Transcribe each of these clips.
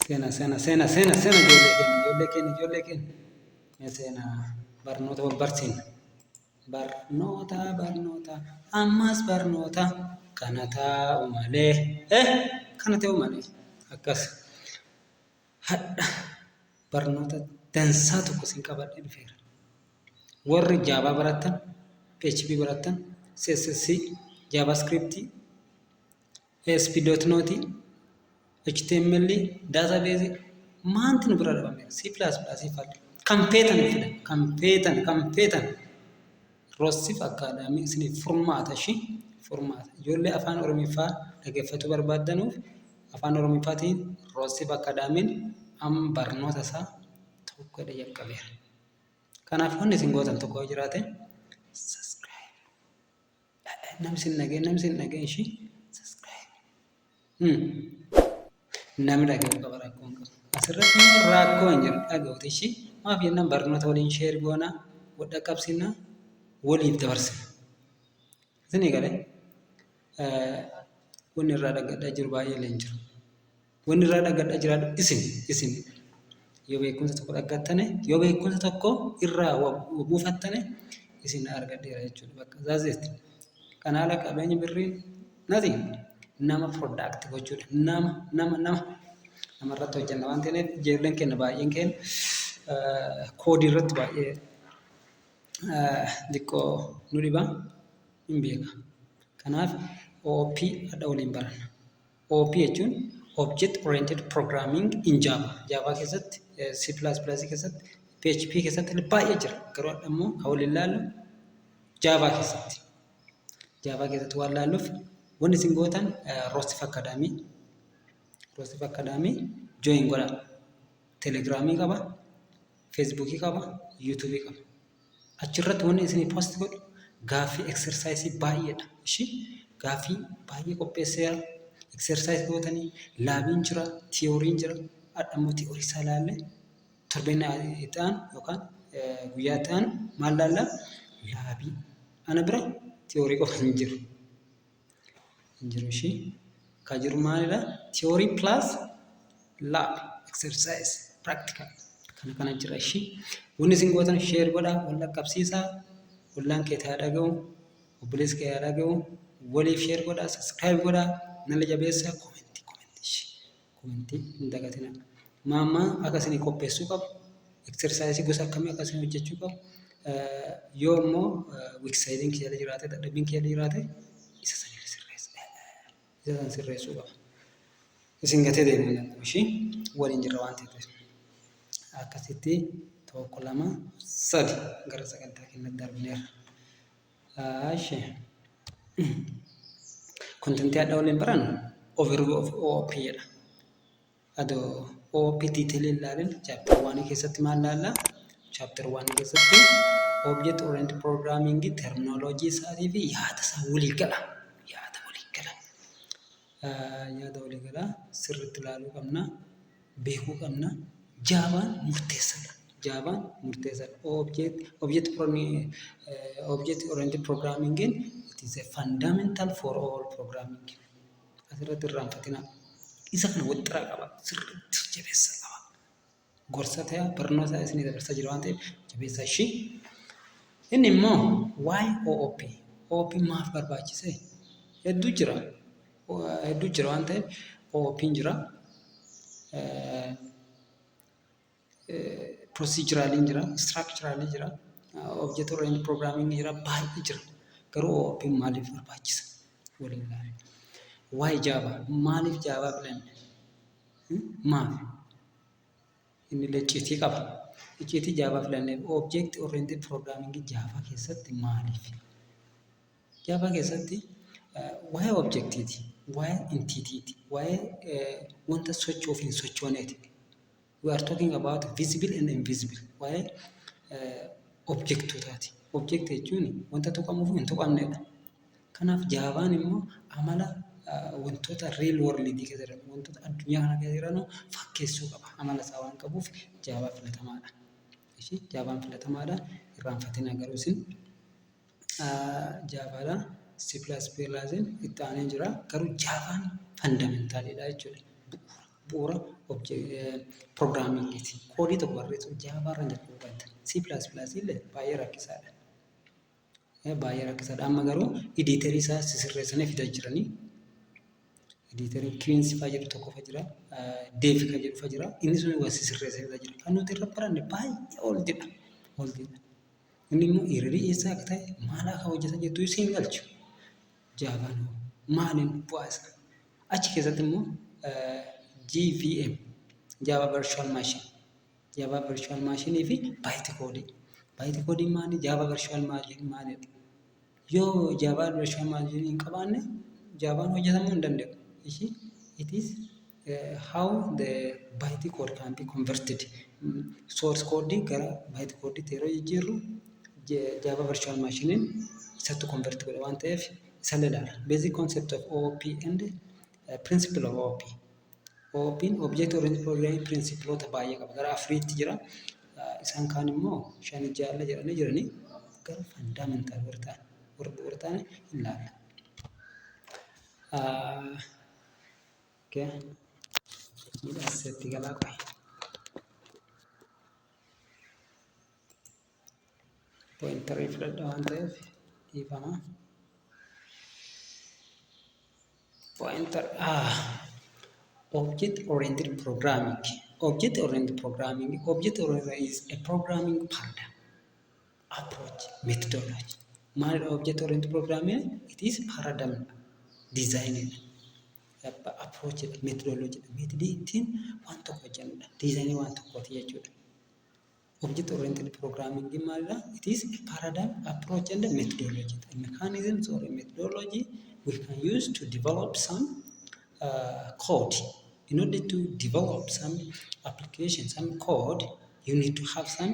Seena, seena, seena, seena, seena, ijoollee keenya, ijoollee keenya, ijoollee keenya. Mee seenaa barnoota wal barsiifna. Barnoota, barnoota, ammas barnoota, kana taa'u malee, kana ta'u malee, akkas. Hadha barnoota dansaa tokko isin qabadhee dhufeera. Warri Java barattan, PHP barattan, CSS, JavaScript, ASP.NET, HTML, database maanti nu bira dhabameera? C++ fadha. Kan feetan fida. Kan feetan, kan feetan. Rossif Academy isiniif furmaata ishii furmaata. Ijoollee afaan Oromiffaa dhaggeeffachuu barbaaddanuuf afaan Oromiffaatiin Rossif Academy'n amma barnoota isaa tokko jedhee jalqabeera. Kanaaf wanni isin gootan tokko yoo jiraate, subscribe. Namni sin dhageen, namni sin dhageen ishii subscribe. Namni dhaga'uu qaba, rakkoon qabu. Asirratti immoo rakkoo hin jiru, dhaga'uuti ishii. Maaf jennaan, barnoota waliin share goona, wal dhaqqabsiina, waliif dabarsina. Isinii galee wanni irraa dhaggadhaa jiru baay'ee illee hin jiru. Wanni irraa dhaggadhaa jiraadhu isin. Yoo beekumsa tokko dhaggattane, yoo beekumsa tokko irraa buufattane, isin argadheera jechuudha. Bakka that's it. Kana ala qabeenya birriin nothing. Nama product gochuudha. Nama, nama, nama namarratti hojjenna waan ta'eef, ijoolleen keenya baay'een keenya koodii irratti baay'ee xiqqoo nu dhiba hin beeka. Kanaaf OOP hadha waliin baranna. OOP jechuun Object Oriented Programming in Java. Java keessatti, C++ keessatti, PHP keessatti baay'ee jira. Garuu hadha immoo kan waliin ilaallu Java keessatti. Java keessatti waan laalluuf, wanni isin gootan Rossif Academy. Rossif Academy join godhaa. Telegramii qaba, Facebookii qaba, YouTubeii qaba. Achirratti wanni isinii post godhu gaaffii, exercise baay'eedha. Ishii gaaffii baay'ee qopheesseera. Exercise gootanii labiin jira, theoryn jira. Hadha immoo theory isaa ilaalle, torbeen itti aanu yookaan guyyaa itti aanu maal laallaa? Labii. Ana bira theory qofa hin jiru. Hin jiru ishii. Kan jiru maalidha? Theory plus lab, exercise, practical. Kana kana jira ishii. Wanni isin gootan share godhaa, wal dhaqqabsiisaa, ollaan kee haa dhaga'u, obboleessi kee haa dhaga'u, waliif share godhaa, subscribe godhaa, nala jabeessaa, commentii, commentii ishii. Commentii hin dagatinaa. Maammaa akka isinii qopheessuu qabu, exercise gosa akkamii akka isin hojjechuu qabu, yoo immoo weak sideiin kiyya jiraate, dadhabbiin kiyya jiraate, isa san sirreessa. Isa san sirreessuu qaba. Isin gatee deemuu hin danda'u ishii, waliin jirra waan ta'eef. Akkasitti tokko, lama, sadi gara sagantaa keenyatti darbineerra. Ashee. Contentii hadha waliin barannu overview of OOP jedha. Adoo OOP detailii ilaalin, chapter 1 keessatti maal laallaa? Chapter 1 keessatti Object Oriented Programming terminology isaatii fi yaada isaa walii gala. Yaada walii gala. Yaada walii galaa sirriitti ilaaluu qabna. Beekuu qabna. Javaan murteessaadha. Javaan murteessaadha. Object Oriented Programming, it is a fundamental for all programming. Asirratti irraanfatinaa. Isa kana waxxiraa qaba. Sirriitti jabeessa qaba. Gorsa ta'aa barnoota isinii dabarsaa jira waan ta'eef, jabeessaa ishii. Inni immoo waa'ee OOP. OOP maaf barbaachise? Hedduu jira. Hedduu jira waan ta'eef, OOP'n jira. Proceduraliin jira. Structuralii jira. Object Oriented Programming jira. Baay'ee jira. Garuu OOP maaliif barbaachisa? Waliin ilaalla. Waa'ee Java, maaliif Java filanne? Maaf? Inni illee icciitii qaba. Icciitii Java filanneef Object Oriented Programming Java keessatti maaliif? Java keessatti waa'ee objectiiti, waa'ee entityti, waa'ee wanta socho'uu fi hin sochooneeti. We are talking about visible and invisible. Waa'ee objectootaati. Object jechuun wanta tuqamuu fi hin tuqamnedha. Kanaaf Javaan immoo amala wantoota real world keessa jiran, wantoota addunyaa kana keessa jiran fakkeessuu qaba. Amala isaa waan qabuuf Java filatamaadha. Ishii Javaan filatamaadha. Irraanfatina garuu isin Javaadha. C++ itti aanee jira. Garuu Javaan fundamentalidha jechuudha. Bu'uura. Bu'uura programmingiiti. Koodii tokko barreessuuf Java irra jalqabuu qabda. C++ illee baay'ee rakkisaadha. Baay'ee rakkisaadha. Amma garuu editorii isaa sisirreessanii fidaa jiranii. Editoriin Quincy fa'aa jedhu tokko fa'aa jira. Dev kan jedhu fa'aa jira. Inni sun waa sisirreessee fidaa jira. Kan nuti irra baranne baay'ee oldidha. Oldidha. Inni immoo errorii eessaa akka ta'e, maal akka hojjetan jettu siin galchu. Javaan hoo maaliin bu'aa isaa? Achi keessatti immoo JVM, Java Virtual Machine, Java Virtual Machine fi Byte Code. Byte Code maali? Java Virtual Machine maalidha? Yoo Java Virtual Machine hin qabaanne, Javaan hojjetamuu hin danda'u. Ishi it is how the byte code can be converted. Source code gara byte code yeroo jijjiirru, Java Virtual Machine isatti convert godha waan ta'eef, isa ilaala. Basic concept of OOP and principle of OOP. OOP'n, Object Oriented Programming, principleota baay'ee qaba. Gara afuriitti jira. Isaan kaan immoo shan jaalla jedhanii jiranii, gara fundamental warra ta'an, warra bu'uura ta'an ilaalla. Okay. Miidhagseetti galaa qoy. Pointerii fudhadha waan ta'eef dhiifama. Pointer, ah. Object oriented programming. Object oriented programming. Object oriented is a programming paradigm, approach, methodology. Maalidha object oriented programming? It is paradigm design, approach, methodology. Methodii ittiin waan tokko hojjennudha. Designii waan tokkooti jechuudha. Object oriented programming maalidha? It is a paradigm, approach and methodology. A mechanisms or a methodology we can use to develop some code. In order to develop some application, some code, you need to have some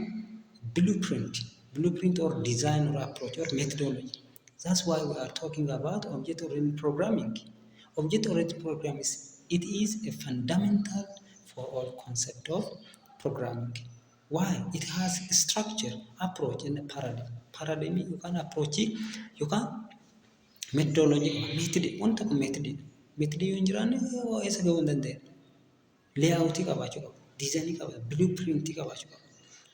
blueprint or design or approach or methodology. That's why we are talking about object-oriented programming. Object-oriented programming is, it is a fundamental for all concept of programming. Why? It has structure, approach and paradigm. Paradigm yookaan approach yookaan methodology qaba. Method, wanta kun method. Method yoo hin jiraanne, eessa gahuu hin danda'e. Layout qabaachuu qaba. Design qaba. Blueprint qabaachuu qaba.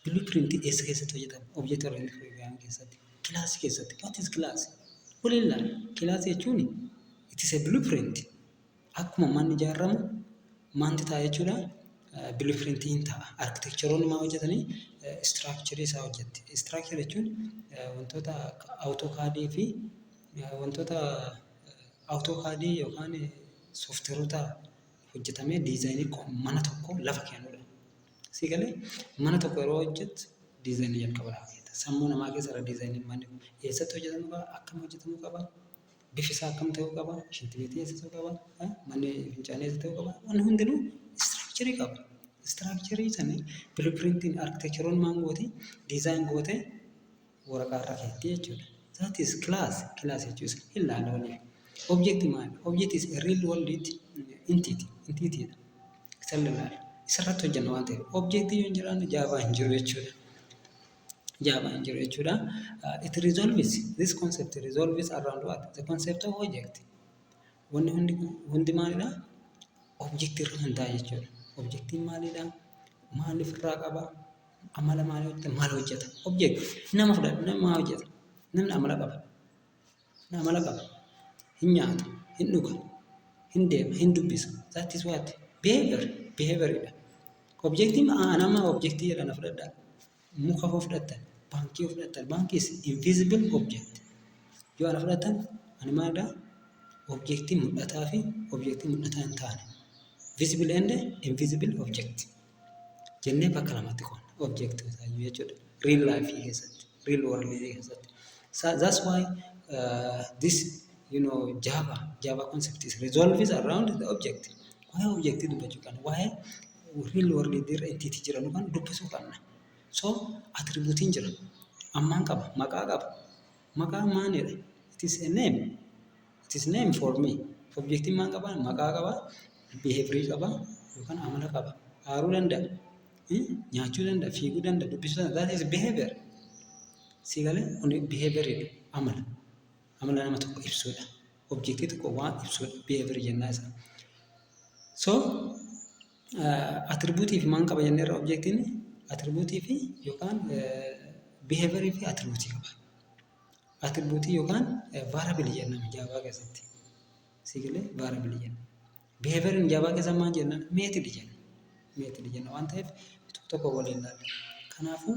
Blueprint eessa keessatti hojjetama? Object oriented programming keessatti. Classii keessatti. What is class? Waliin ilaalla. Classii jechuun it is a blueprint. Akkuma manni ijaaramu maanti ta'a jechuudha. Blueprintiin ta'a. Architectureoonni maa hojjetanii structure isaa hojjetti. Structure jechuun wantoota AutoCADii fi wantoota AutoCADii yookaan softwareota hojjetamee designii mana tokko lafa kennudha. Si galee, mana tokko yeroo hojjettu designii jalqaba lafa keetta. Sammuu namaa keessa irra designiin manni kun eessatti hojjetamuu qaba? Akkam hojjetamuu qaba? Bifi isaa akkam ta'uu qaba? Shintibeetii eessa ta'uu qaba? Manni fincaanii eessa ta'uu qaba? Wanni hundinuu structurii qaba. Structurii sanii blueprintiin architectureoonni maal gooti? Design gootee waraqaa irra keetti jechuudha. That is class. Class jechuun hin laala waliif. Object maali? Object is a real world entity. Entity dha. Isa ilaala. Isarratti hojjenna waan ta'eef. Object yoo hin jiraanne, Java hin jiru jechuudha. Java hin jiru jechuudha. It resolves, this concept resolves around what? The concept of object. Wanni hundi hundi maalidha? Object irra hundaa'a jechuudha. Objectiin maalidha? Maal ofirraa qaba? Amala maalii hojjeta? Maal hojjeta? Object nama fudhadhu, nama maal hojjeta? Namni amala qaba. Amala qaba. Hin nyaata, hin dhuga, hin deema, hin dubbisa. That is what? Behavior. Behavioridha. Objectiin nama objectii jedhana fudhadhaa. Muka hoo fudhattan, baankii hoo fudhattan, baankii is invisible object. Yoo ana fudhattan, ani maalidha? Objectii mul'ataa fi objectii mul'ataa hin taane. Visible and invisible object jennee bakka lamatti qoonna. Object jechuudha. Real life keessatti, real world keessatti. So that's why this Java concept is resolves around the object. Waa'ee objectii dubbachuu qabna. Waa'ee real world irra entity jiran kan dubbisuu qabna. So attributein jira. Ammaan qaba, maqaa qaba. Maqaa maalidha? It is a name. It is name for me. Objectiin maal qaba? Maqaa qaba, behaviorii qaba yookaan amala qaba. Aaruu danda'a, nyaachuu danda'a, fiiguu danda'a, dubbisuu danda'a. That is behavior. Si galee, kun behavioridha. Amala. Amala nama tokko ibsuudha. Objectii tokko waan ibsuudha. Behavior jennaa isa. So Attributeii fi maal qaba jenneerra? Objectiin attributeii fi yookaan behaviorii fi attributeii qaba. Attributeii yookaan variableii jennaan Java keessatti. Siigalee variableii jenna. Behavioriin Java keessa maal jennaan? Methodii jenna. Methodii jenna waan ta'eef tokko tokko waliin ilaalla. Kanaafuu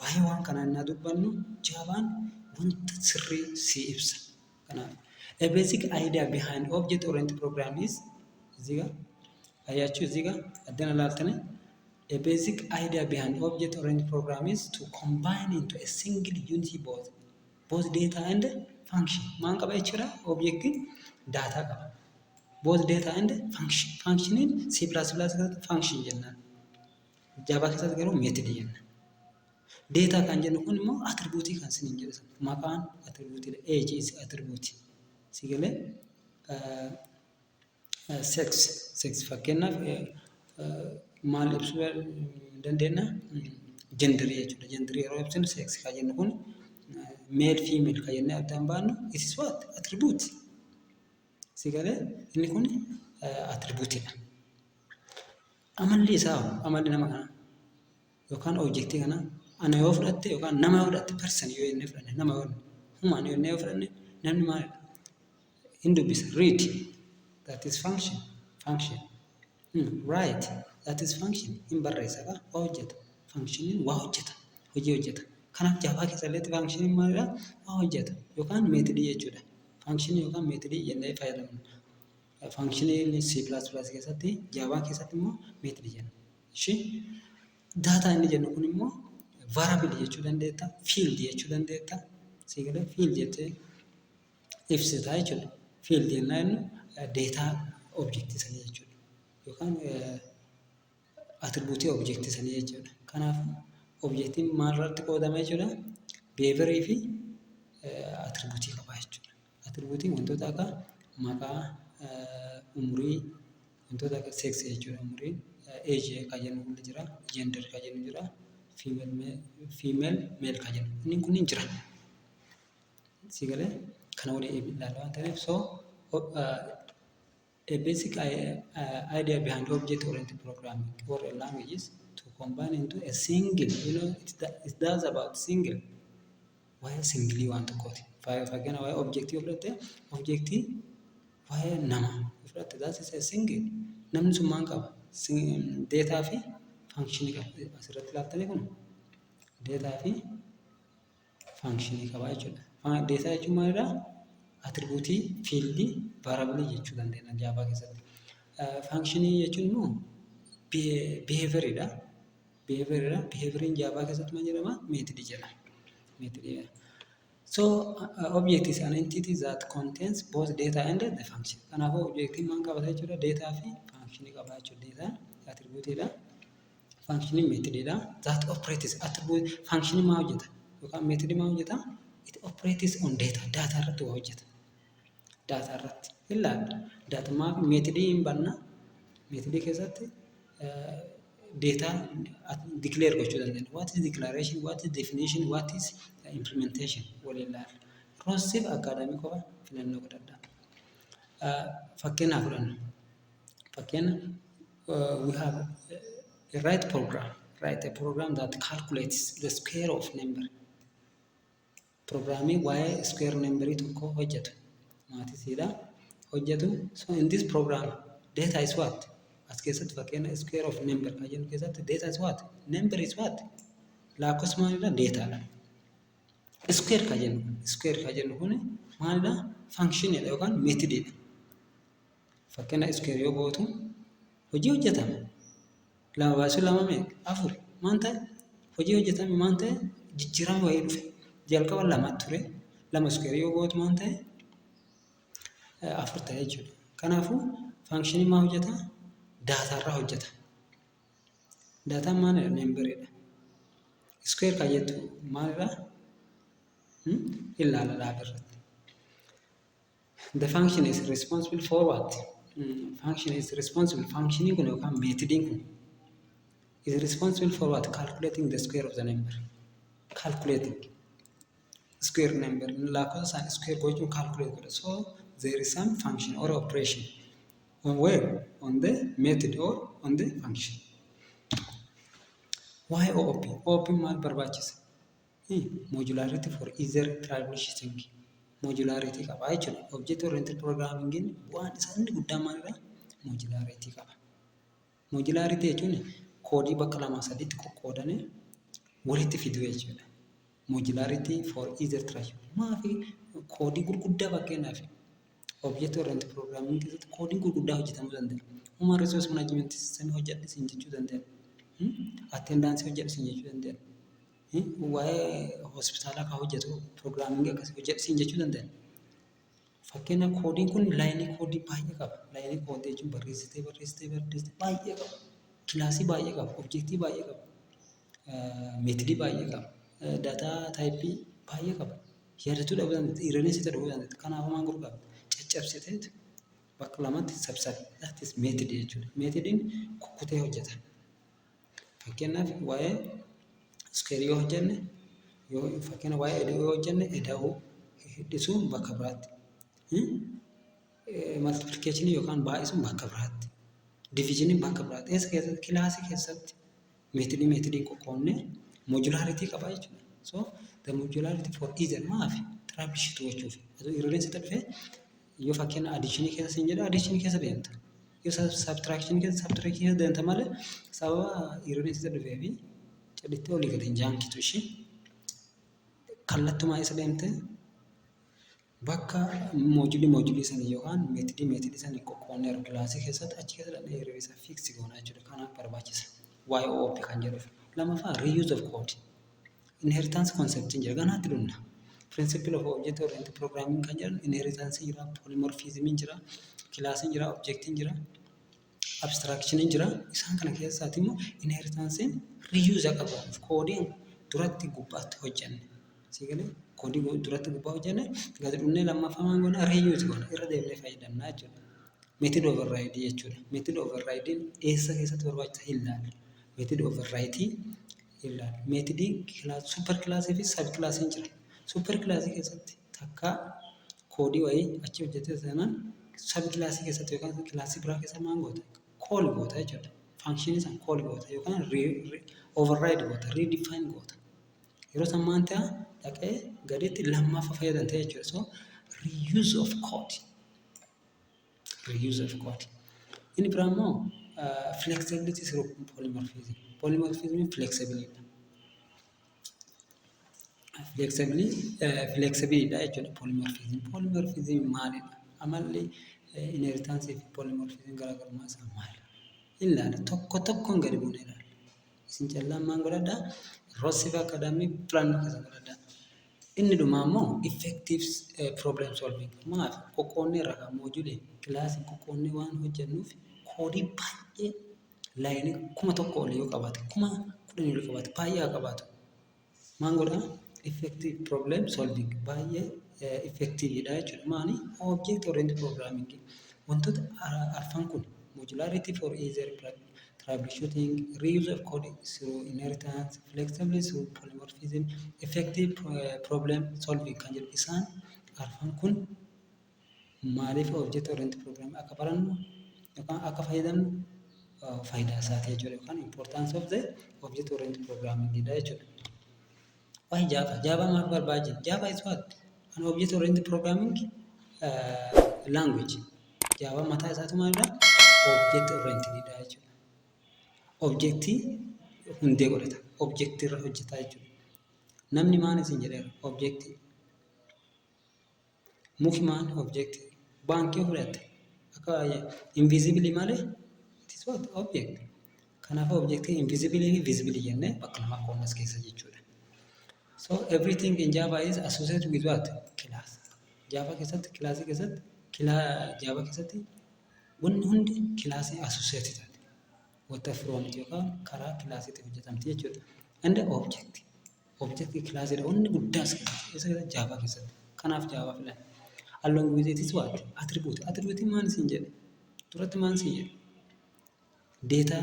waa'ee waan kanaa innaa dubbannu Javaan wanta sirrii si ibsa. Kanaaf a basic idea behind object oriented program is እዚህ ጋር አያችሁ፣ እዚህ ጋር addana ilaaltanii, a basic idea behind object oriented program is to combine into a single unity both data and function. Maal qaba jechuudha? Objectiin data qaba. Both data and function. Functioniin C++ keessatti function jennaan. Java keessatti garuu method jenna. Data kan jennu kun immoo attributeii kan isiniin jedhu sana. Maqaan attributeiidha. Age is attribute. Si galee sex fakkeenyaaf maal ibsuu dandeenya? Genderii jechuudha. Genderii yeroo ibsinu sex kan jennu kun male, female kan jennee addaan baannu, it is what? Attribute. Si galee inni kun attributeiidha. Amalli isaa, amalli nama kanaa yookaan objectii kanaa, ana yoo fudhatte yookaan nama yoo fudhatte, person yoo jennee fudhanne, nama yoo human yoo jennee yoo fudhanne, namni maalidha? Hin dubbisa, read, that is function. Function. Write, that is function. Hin barreessa, waa hojjeta. Functioniin waa hojjeta, hojii hojjeta. Kanaaf Java keessa illee functioniin maalidha? Waa hojjeta yookaan methodii jechuudha. Functionii yookaan methodii jennee fayyadamna. Functioniin C++ keessatti, Java keessatti immoo methodii jenna. Ishii data inni jennu kun immoo variable jechuu dandeetta, field jechuu dandeetta. Siigalee field jettee ibsita jechuudha. Field jennaa jennu data objectii sanii jechuudha. Yookaan attributeii objectii sanii jechuudha. Kanaafuu objectiin maalirratti qoodama jechuudha? Behaviorii fi attributeii qaba jechuudha. Attributeiin wantoota akka maqaa, umurii, wantoota akka sexii jechuudha umuriin, age kan jennu kun jira, gender kan jennu jira, female, male kan jennu inni kunniin jira. Si galee kana waliin ilaalla waan ta'eef, so a basic idea behind object oriented programming or a language is to combine into a single, it does about single, waa'ee singleii waan tokkooti. Fakkeenya waa'ee objectii yoo fudhatte, objectii waa'ee namaa yoo fudhatte, that is a single. Namni sun maal qaba? Data fi functionii qaba. Asirratti ilaaltanii kun data fi functionii qaba jechuudha. Data jechuun maalidhaa? Attributeii, fieldii, variableii jechuu dandeenya Java keessatti. Functionii jechuun immoo behavioriidha. Behavioriidha. Behavioriin Java keessatti maal jedhama? Methodii jedhama. Methodii jedhama. So object is an entity that contains both data and the function. Kanaafuu objectiin maal qabata jechuudha? Data fi functionii qaba jechuudha. Data attributeiidha. Functioniin methodiidha. That operates attribute, functionii maal hojjeta? Yookaan methodii maal hojjeta? It operates on data. Data irratti waa hojjeta. Data irratti. Ilaalla. Data maaf methodii hin banna. Methodii keessatti data declare gochuu dandeenya. What is declaration? What is definition? What is implementation? Waliin ilaalla. Roosiif Academy qofa filannoo godhadhaa. Fakkeenyaaf fudhannu. Fakkeenya, we have a write program. Write a program that calculates the square of number. Programmii waa'ee square numberii tokko hojjetu. Mathsiidha. Hojjetu. So in this program, data is what? As keessatti fakkeenya square of number kan jennu keessatti data is what? Number is what? Lakkoofsi maalidha? Dataadha. Square kan jennu, square kan jennu kun maalidha? Functionidha yookaan methodiidha. Fakkeenya square yoo gootu hojii hojjetame. Lama baasuu lama meeqa? Afur. Maal ta'e? Hojii hojjetame maal ta'e? Jijjiirama wayii dhufe. Jalqaba lama ture. Lama square yoo gootu maal ta'e? Afur ta'e jechuudha. Kanaafuu functionii maal hojjeta? Dataarraa hojjeta. Dataan maalidha? Numberiidha. Square kan jettu maalidha? Ilaala irratti. The function is responsible for what? Function is responsible. Functionii kun yookaan methodiin kun is responsible for what? Calculating the square of the number. Calculating square number. Lakkoofsa isaan square gochuun calculate godha. So there is some function or operation. On where? On the method or on the function. Waa'ee OOP. OOP maal barbaachisa? Modularity for easier troubleshooting. Modularity qaba jechuudha. Object oriented programming bu'aan isaa inni guddaan maalidha? Modularity qaba. Modularity jechuun koodii bakka lamaa sadiitti qoqqoodanii walitti fiduu jechuudha. Modularity for easier troubleshooting. Maafi koodii gurguddaa, fakkeenyaaf, object oriented programming keessatti koodiin gurguddaa hojjetamuu danda'a. Human resource management system hojjedhe siin jechuu danda'a. Attendance hojjedhe siin jechuu danda'a. Waa'ee hospitaalaa kan hojjetu programming akkasii hojjedhe siin jechuu danda'a. Fakkeenyaaf, koodiin kun line koodii baay'ee qaba. Line koodii jechuun barreessitee, barreessitee, barreessitee baay'ee qaba. Class baay'ee qaba. Object baay'ee qaba. Method baay'ee qaba. Data type baay'ee qaba. Yaadatuu dhabuu dandeetta. Error sitti dhufuu dandeetta. Kanaafuu maal godhuu qabda? Caccabsiteet bakka lamatti sabsabi. That is method jechuudha. Methodiin kukkutee hojjeta. Fakkeenyaaf, waa'ee square yoo hojjenne, yoo fakkeenya waa'ee ida'uu yoo hojjenne, ida'uu hir'isuun bakka biraatti. Multiplication yookaan baay'isuun bakka biraatti. Divisioniin bakka biraatti. Eessa keessatti? Class keessatti method methodiin qoqqoodnee modularity qaba jechuudha. So the modularity for easier maafi troubleshoot gochuuf. Erroriin sitti dhufee yoo fakkeenya addition keessa siin jedhe, addition keessa deemta. Yoo subtraction keessa, subtraction keessa deemta malee sababa erroriin sitti dhufee fi cadhittee olii gadi hin jaankitu ishee. Kallattumaa eessa deemte? Bakka module sanii yookaan method sanii qoqqoodneeru class keessatti, achi keessa dhaqnee error isaa fix goona jechuudha. Kanaaf barbaachisa. Waa'ee OOP kan jedhuuf. Lammaffaa, reuse of code. Inheritance concept jira, ganaatti dhumna. Principle of object oriented programming kan jedhan inheritance jira, polymorphism jira, classiin jira, objectiin jira, abstractioniin jira. Isaan kana keessaati immoo inheritanceiin reuse akka godhamuuf koodiin duratti gubbaatti hojjenne. Sii galee? Koodii duratti gubbaa hojjenne gadi dhufnee lammaffaa maal goona? Reuse goona, irra deemnee fayyadamna jechuudha. Method override jechuudha. Method override eessa keessatti barbaachisa hin ilaalu. Method override ilaala. Method super class fi sub classiin jira. Super class keessatti takka koodii wayii achi hojjete sanaan sub class keessatti yookaan class biraa keessa maal goota? Call goota jechuudha. Function sana call goota yookaan override goota, redefine goota. Yeroo san maal ta'a? Dhaqee gaditti lammaffaa fayyadamte jechuudha. So reuse of code. Reuse of code. Inni biraa immoo flexibility through polymorphism. Polymorphism flexibility. Flexibility jechuudha polymorphism. Polymorphism maalidha? Amalli inheritance fi polymorphism garaagarummaa isaa maali? Ilaala, tokko tokkoon gadi buunee ilaalla. Isin callaan maal godhadhaa? Rossif Academy filannoo keessa godhadhaa. Inni dhumaa immoo effective problem solving. Maaf qoqqoonnee irra kan module class qoqqoonnee waan hojjennuuf koodii baay'ee line 1000 ol yoo qabaate, 10,000 ol qabaate, baay'ee haa qabaatu. Maal godhaa? Effective problem solving baay'ee effectiveidha jechuudha. Maani? Object oriented programming wantoota arfan kun, modularity for easier troubleshooting, reuse of code through inheritance, flexibility through polymorphism, effective problem solving kan jedhu, isaan arfan kun maaliif object oriented programming akka barannu yookaan akka fayyadamnu faayidaa isaati jechuudha, yookaan importance of the object oriented programming dha jechuudha. Why Java? Java maaf barbaachisa? Java is what? An object oriented programming language. Java mataa isaatu maalidha? Object oriented dha jechuudha. Objectii hundee godhata. Objectii irra hojjeta jechuudha. Namni maal isin jedheera? Objectii. Muki maal? Objectii. Baankii yoo fudhatte akka invisible malee, it is what? Object. Kanaafuu objectii invisible fi visible jennee bakka lama qoodna as keessa jechuudha. So everything in Java is associated with what? Class. Java keessatti, class keessatti, Java keessatti wanni hundi class associated taate. Wanta firoomti yookaan karaa classiitiin hojjetamti jechuudha. And object. Object classiidha wanni guddaa as keessatti. Eessa keessatti? Java keessatti. Kanaaf Java filan. Along with it is what? Attribute. Attribute maal isin jedhe? Duratti maal isin jedhe? Data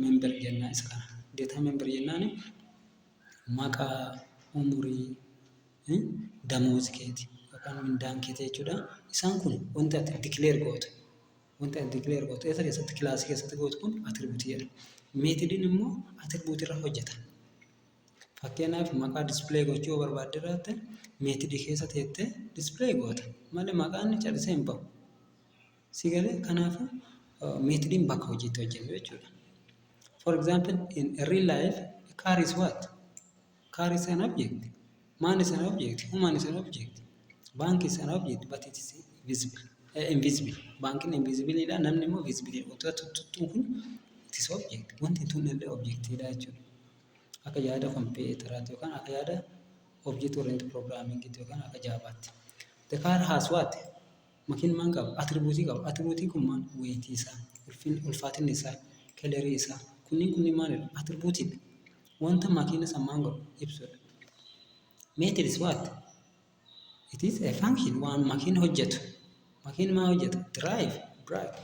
member jennaa isa kana. Data member jennaani maqaa, umurii, damoozi keeti yookaan mindaan keeti jechuudha. Isaan kun wanta ati declare gootu. Wanta ati declare gootu eessa keessatti, classii keessatti gootu kun attributeii jedhama. Methodiin immoo attributeii irra hojjeta. Fakkeenyaaf, maqaa display gochuu yoo barbaadde irratti methodii keessa teettee display goota malee maqaan callisee hin bahu. Si galee? Kanaafuu methodiin bakka hojiitti hojjennu jechuudha. For example, in a real life, a car is what? Car is an object. Man is an object. Human is an object. Bank is an object, but it is visible. Invisible. Baankiin invisible dha, namni immoo visible. Wantoota tuttuun kun it is object. Wanti tun illee objectiidha jechuudha. Akka yaada kompiitaraatti yookaan akka yaada object oriented programming yookaan akka Javaatti. The car has what? Makiin maal qaba? Attributeii qaba. Attributeiin kun maal? Weightii isaa, ulfaatinni isaa, colorii isaa. Kunniin maalidha? Attributeiidha. Wanta makiina san maal godhu ibsudha. Method is what? It is a function, waan makiin hojjetu. Makiin maal hojjeta? Drive, brake.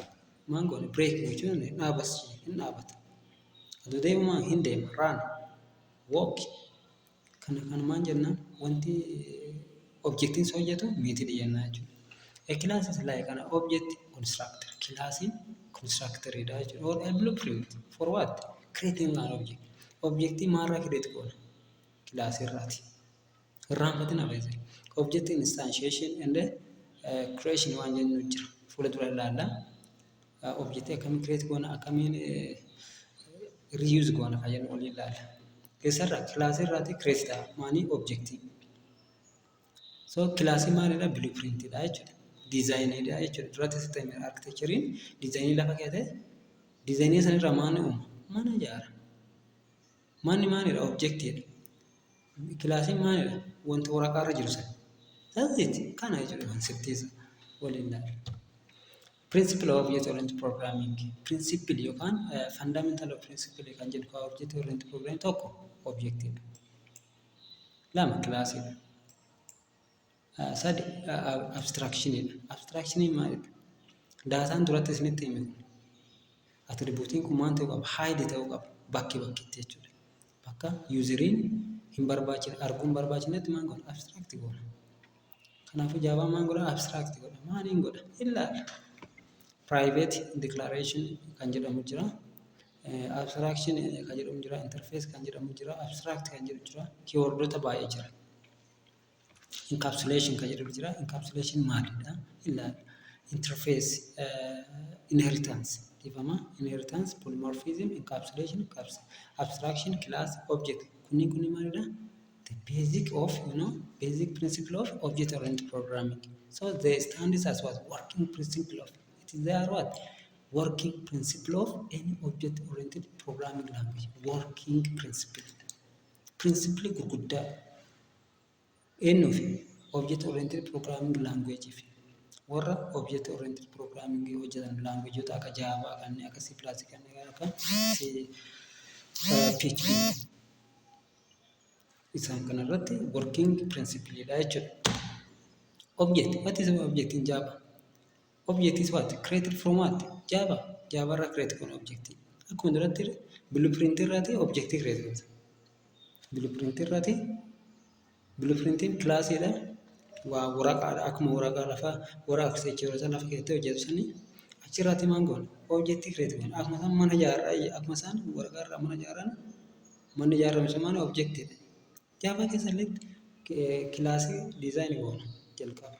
Maal goone? Brake gochuun dhaabas, hin dhaabata. Aduu deemu maal hin deema? Run, walk. Kana kan maal jennaan, wanti objectiin isa hojjetu method jennaan jechuudha. A class is like an object constructor. Classiin constructoridha jechuudha. Or a blueprint for what? Creating an object. Objectii maalirraa create goona? Classii irraati. Irraanfatina beekte. Object instantiation and creation waan jennu jira. Fuula dura ilaalla. Objectii akkamiin create goona, akkamiin reuse goona kan jennu waliin ilaalla. Eessarraa? Classii irraati create ta'a. Maanii? Objectii. So classii maalidha? Blueprintidha jechuudha. Designiidha jechuudha. Duratti sitti hime, architectureiin designii lafa keewwatee designii sanirraa maal uuma? Mana ijaara. Manni maalidha? Objectiidha. Classiin maalidha? Wanta waraqaarra jiru sana. That's it. Kana jechuudha conceptii isaa waliin ilaalla. Principle of Object Oriented Programming. Principle yookaan fundamental of principle kan jedhu kan Object Oriented Programming, tokko objectiidha. Lama, classiidha. Sadi, abstractioniidha. Abstractioniin maalidha? Dataan duratti isinitti hime kun, attributeiin kun maal ta'uu qaba? Hide ta'uu qaba. Bakki bakkitti jechuudha. Bakka useriin hin barbaachifne, arguu hin barbaachifnetti maal goona? Abstract goona. Kanaafuu Javaan maal godha? Abstract godha. Maaliin godha? Ilaalla. Private declaration kan jedhamu jira. Abstraction kan jedhamu jira. Interface kan jedhamu jira. Abstract kan jedhu jira. Keywordota baay'ee jira. Encapsulation kan jedhamu jira. Encapsulation maalidha? Ilaalla. Interface, inheritance, dhiifama. Inheritance, polymorphism, encapsulation, abstraction, class, object. Kunniin maalidha? The basic of, basic principle of object oriented programming. So they stand as what? Working principle of. It is, they are what? Working principle of any object oriented programming language. Working principle. Principle gurguddaa eenyuufi? Object oriented programming language fi warra object oriented programming hojjetan, languageota akka Java, kanneen akka C+, kanneen akka PHP, isaan kanarratti working principle dha jechuudha. Object, what is object in Java? Object is what? Created from what? Java. Java irraa create goona object. Akkuma duratti blueprint irraati object create goota. Blueprint irraati, blueprintiin classiidha. Waa waraqaadha, akkuma waraqaa lafaa warra architectureota lafa keessatti hojjetu sanii achirraati maal goona? Object create goona. Akkuma isaan mana ijaarraa, akkuma isaan waraqaa irraa mana ijaaran, manni ijaarame sun maal? Objectiidha. Java keessa illee classii design goona jalqaba.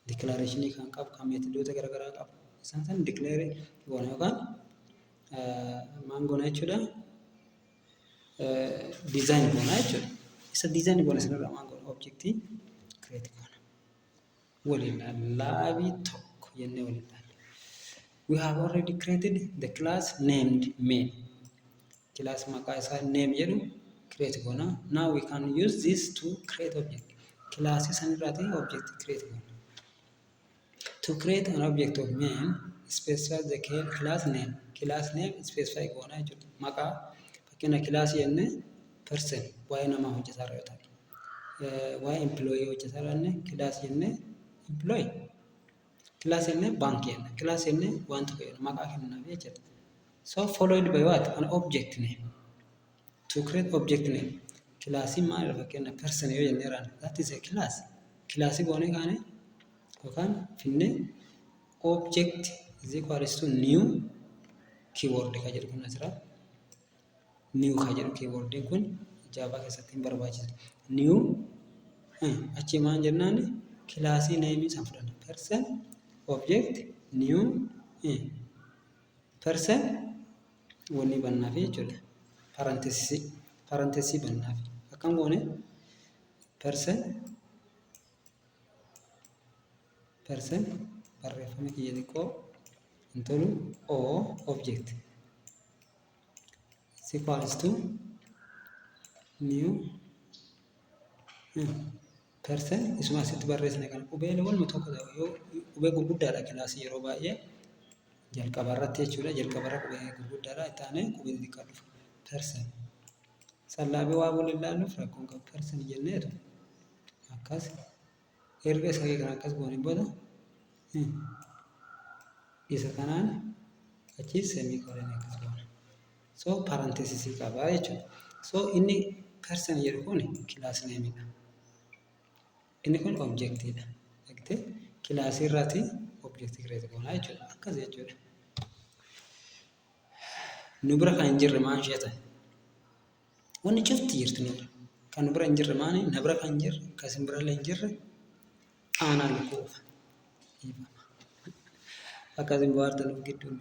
Declarationii kan qabu, kan methodoota garaagaraa qabu. Isaan sana declare goona yookaan maal goona jechuudha? Design goona jechuudha. Isa design goona sanarraa maal goona? Objectii create goona. Waliin labii tokko jennee waliin ilaalla. We have already created the class named main. Class maqaa isaa name jedhu create goona. Now we can use this to create object. Classii sanirraatii object create goona. To create an object of main, specify the class name. Class name specify goona jechuudha. Maqaa, fakkeenya, classii jennee person, waa'ee namaa hojjetaa yoo ta'e. Waa'ee employee hojjetaa jennee, class jennee employee. Class jennee baankii jenna. Class jennee waan tokko jenna. Maqaa kenninaaf jechuudha. So followed by what? An object name. To create object name. Classiin maalidha? Fakkeenya, person yoo jennee jiraan, that is a class. Classii goonee kaane yookaan finnee object Is equals to new keyword ka jedhu kun asirra. New ka jedhu keywordiin kun Java keessatti hin barbaachisa. New achi maal jennaan, class name san fudhanna. Person object new person wanni bannaafi jechuudha. Parenthesis bannaafi. Akkam goone? Person, barreeffama kiyya xiqqoo hin tolu, o object is equals to new person. Isuma asitti barreessine kana qubee waluma tokko ta'u yoo qubee gurguddaadha. Class yeroo baay'ee jalqaba irratti jechuudha. Jalqaba irra qubee gurguddaadha, itti aanee qubee xixiqqaa dhufa. Person sallaabee waa wal ilaalluuf rakkoon qabu. Person jenneetu akkas erga isa kana akkas goone booda isa kanaan achi semicolon akkas goona. So parenthesis qaba jechuudha. So inni person jedhu kun class nameidha. Inni kun objectiidha. Argitee, class irraati object create goonaa jechuudha. Akkas jechuudha. Nu bira kan hin jirre maan isheetan? Wanni cufti jirti nu bira. Kan nu bira hin jirre maani? Na bira kan hin jirre, kan isin birallee hin jirre aanaa lukkuu qofa. Akka isin bohaartanuuf gidduu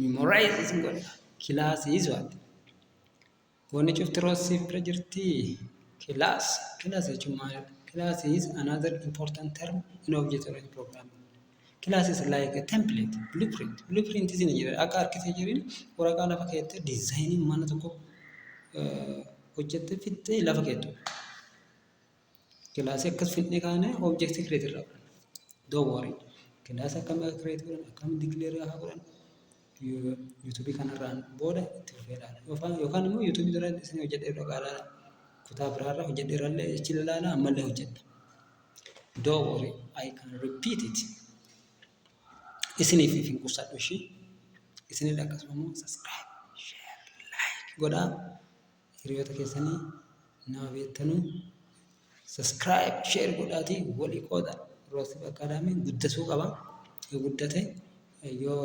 memorize isin godha. Class is what? Wanni cufti roosiif bira jirti. Class. Class jechuun maalidha? Class is another important term in object oriented programming. Class is like a template, blueprint. Blueprint isin jedha. Akka architecturein waraqaa lafa keettee design mana tokko hojjettee fixxee lafa keettu. Class akkas fixnee kaane object create irraa godhanna. Don't worry. Class akkam akka create godhan, akkam declare akka godhan YouTube kanarraan booda itti fufee ilaala. Yookaan immoo YouTube dura isin hojjedhee dhaqaa ilaala. Kutaa biraarra hojjedhee irrallee achi ilaala, ammallee hojjedha. Don't worry, I can repeat it. Isiniif hin qusadhu ishii. Isinillee akkasuma immoo subscribe, share, like godhaa. Hiriyoota keessanii nama beektanuu subscribe, share godhaatii walii qooda. Roosif Academy guddasuu qaba. Yoo guddate, yoo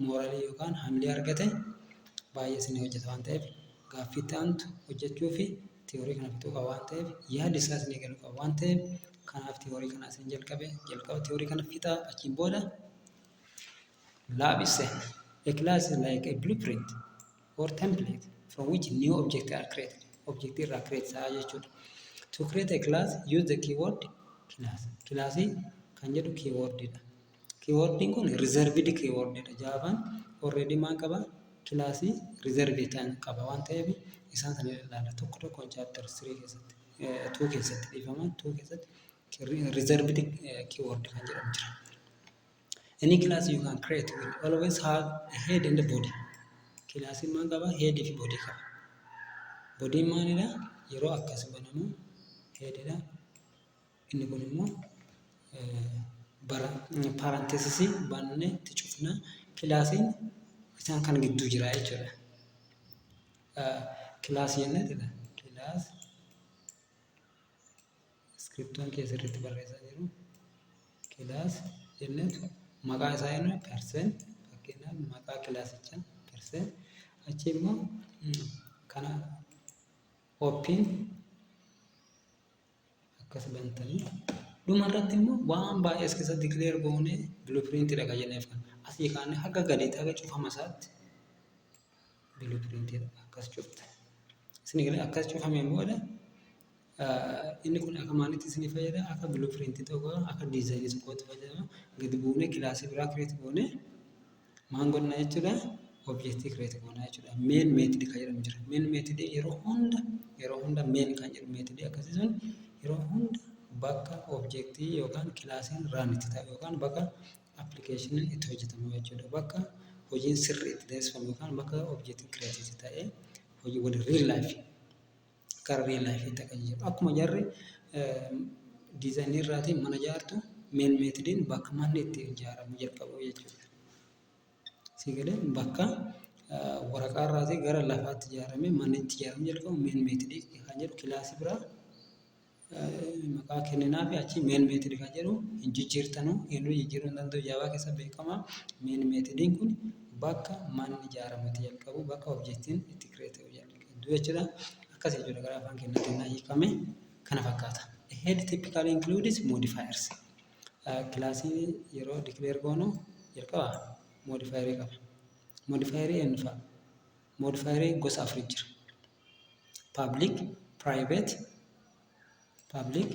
moral yookaan hamilee argate, baay'ee isin hojjeta waan ta'eef, gaaffii itti aantu hojjechuu fi theory kana fixuu qaba waan ta'eef, yaadi isaa isin eegaluu qaba waan ta'eef, kanaaf theory kana isin jalqabe. Jalqaba theory kana fixaa, achiin booda lab seenna. A class is like a blueprint or template from which new objects are created. Object irraa create ta'a jechuudha. To create a class, use the keyword class. Class kan jedhu keywordidha. Keywordiin kun reserved keywordidha. Javaan already maal qaba? Class reserved ta'an qaba waan ta'eef, isaan sana ilaalla. Tokko tokkoon chapter 3 keessatti, 2 keessatti, dhiifama, 2 keessatti reserved keyword kan jedhamu jira. Any class you can create will always have a head and a body. Classiin maal qaba? Head fi body qaba. Bodyin maalidha? Yeroo akkas banamu headidha. Inni kun immoo bara parenthesis bannee itti cufna. Classiin isaan kan gidduu jira jechuudha. Class jenneetidha. Class scriptoon kee sirriitti barreessaa jiru. Class jenneetu maqaa isaa jennu person, fakkeenyaaf maqaa classichaa person, achi immoo kana open akkas bantanii, dhuma irratti immoo waan baay'ee as keessatti declare goonee blueprintidha kan jenneef kan asii kaanee haga gadiitti, haga cufama isaatti blueprintidha akkas cufta. Isin galee? Akkas cufameen booda inni kun akka maalitti isinii fayyada? Akka blueprint tokko, akka design tokkotti fayyadama. Gadi buunee class biraa create goonee maal godhna jechuudha? Object create goona jechuudha. Main method kan jedhamu jira. Main method yeroo hunda main kan jedhu method akkasii sun yeroo hunda bakka object yookaan classiin run itti ta'u yookaan bakka applicationiin itti hojjetamu jechuudha. Bakka hojiin sirrii itti taasifamu yookaan bakka objectiin create itti ta'ee hojii waliin real life, gara real life itti akka jijjiiru. Akkuma jarri design irraatiin mana ijaartu, main methodiin bakka manni itti ijaaramu jalqabu jechuudha. Sii galee? Bakka waraqaa irraatii gara lafaatti ijaaramee manni itti ijaaramu jalqabu main method kan jedhu class biraa. Maqaa kenninaa fi achi main method kan jedhu hin jijjiirtanu, eenyu jijjiiruu hin danda'u. Java keessa beekama. Main methodiin kun bakka manni ijaaramu itti jalqabu, bakka objectiin itti create ta'u jalqabdu jechuudha. Akkas jechuudha, gara afaan keenyatti innaa hiikame kana fakkaata. A head typically includes modifiers. Classii yeroo declare goonu jalqaba modifierii qaba. Modifierii eenyu fa'a? Modifierii gosa afur jira. Public, private, public,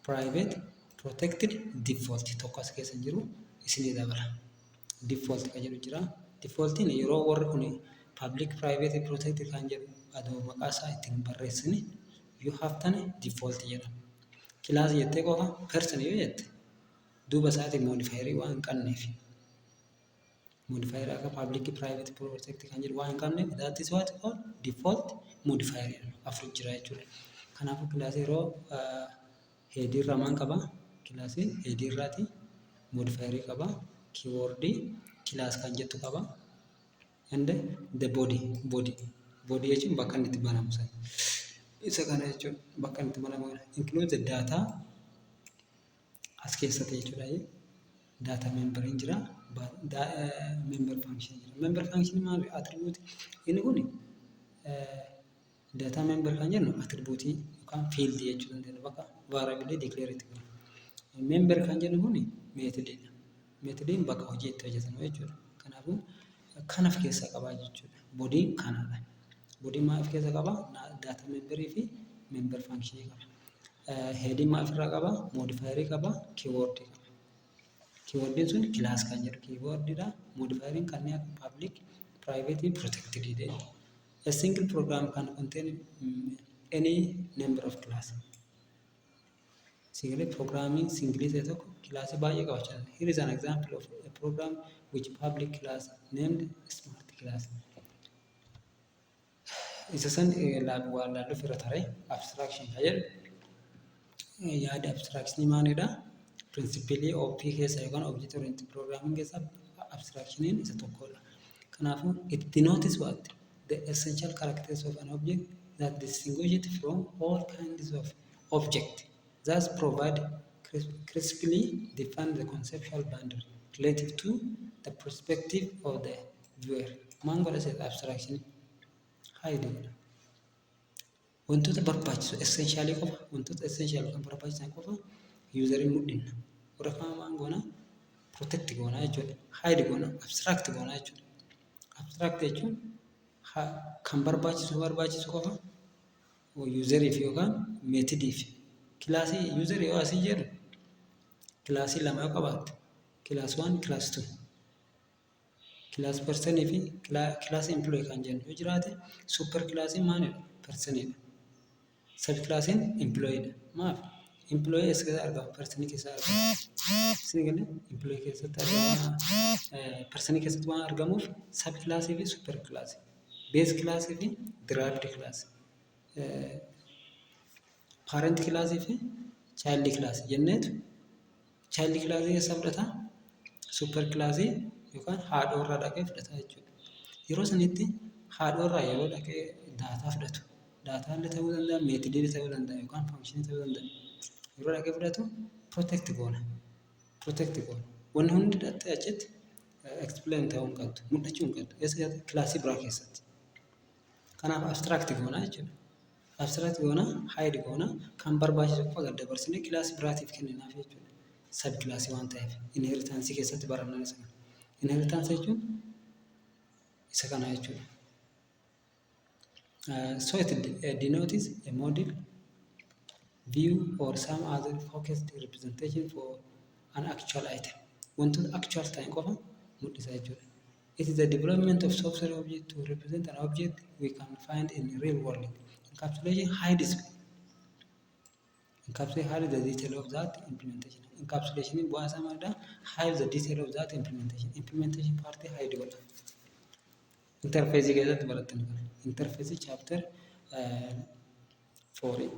private, protected, default. Tokko as keessa hin jiru, isinii dabala. Default kan jedhu jira. Defaultiin yeroo warri kun public, private, protected kan jedhu adoo maqaa isaa ittiin barreessini yoo haftane default jedhama. Class jettee qofa person yoo jette duuba isaatiin modifierii waan hin qabneef, modifier akka public, private, protect kan jedhu waan hin qabneef, that is what called default modifier jedhama. Afur jira jechuudha. Kanaafuu classii yeroo headii irraa maal qaba? Classii headii irraati modifierii qaba. Keywordii class kan jettu qaba. And the body, body. Body jechuun bakka inni itti banamu sana. Isa kana jechuun bakka inni itti banamu kana. Include the data as keessatti jechuudha. Data memberiin jira. Member function jira. Member function maali? Attribute. Inni kun data member kan jennu attribute yookaan field jechuu dandeenya. Bakka variable declare itti goonu. Member kan jennu kun methodiidha. Methodiin bakka hojii itti hojjetamu jechuudha. Kanaafuu kan of keessaa qaba jechuudha. Bodyiin kanadha. Bodyiin maal of keessaa qaba? Data memberii fi member functionii qaba. Headiin maal ofirraa qaba? Modifierii qaba, keywordii qaba. Keywordiin sun class kan jedhu keywordiidha. Modifieriin kanneen akka public, private, protected jedha. A single program can contain any number of class. Single programming single ta'e tokko classii baay'ee qabaachuu danda'a. Here is an example of a program which public class named smart class. Isa san waan laalluuf irra taree abstraction kan jedhu, yaada abstractionii maalidha? Principleii OOP keessa yookaan object oriented programming keessa abstractioniin isa tokkodha. Kanaafuu it denotes what? The essential characters of an object that distinguish it from all kinds of object. Thus provide crisply define the conceptual boundary relative to the perspective of the viewer. Maal godha seeta abstraction? Hide godha. Wantoota barbaachisu essentialii qofa, wantoota essential kan barbaachisan qofa userii mul'inna. Warra kaan maal goona? Protect goona jechuudha. Hide goona, abstract goona jechuudha. Abstract jechuun kan barbaachisu qofa useriif yookaan methodiif. Classii userii yoo asii jedhu, classii lama yoo qabaatte, class one, class two. Class personii fi classii employee kan jennu yoo jiraate, super classiin maalidha? Personiidha. Sub classiin employeedha. Maaf? Employee eessa keessatti argama? Personii keessatti argama. Isin galee employee keessatti argama. Personii keessatti waan argamuuf sub classii fi super classii. Base classii fi derived classii. Parent classii fi child classii jenneetu, child classii eessa fudhata? Super classii yookaan haadhoo irraa dhaqee fudhata jechuudha. Yeroo sanitti haadhoo irraa yeroo dhaqee data fudhatu, data illee ta'uu danda'a, methodii ta'uu danda'a yookaan functionii ta'uu danda'a. Yeroo dhaqee fudhatu protect goona. Protect goona. Wanni hundi dhaqxee achitti explain ta'uu hin qabdu, mul'achuu hin qabdu. Eessa keessatti? Classii biraa keessatti. Kanaaf abstract goona jechuudha. Abstract goona, hide goona, kan barbaachisu qofa gad dabarsinee classii biraatiif kenninaaf jechuudha. Sub classii waan ta'eef inheritanceii keessatti baranna isa kana. Inheritanceii jechuun isa kana jechuudha. So it denotes a model, view or some other focused representation for an actual item. Wantoota actual ta'an qofa mul'isa jechuudha. It is the development of software object to represent an object we can find in the real world. Encapsulation hides the detail of that implementation. Encapsulation bu'aa isaa maalidha? Hide the detail of that implementation. Implementation part hide godha. Interface keessatti barattan kana. Interface chapter fourii.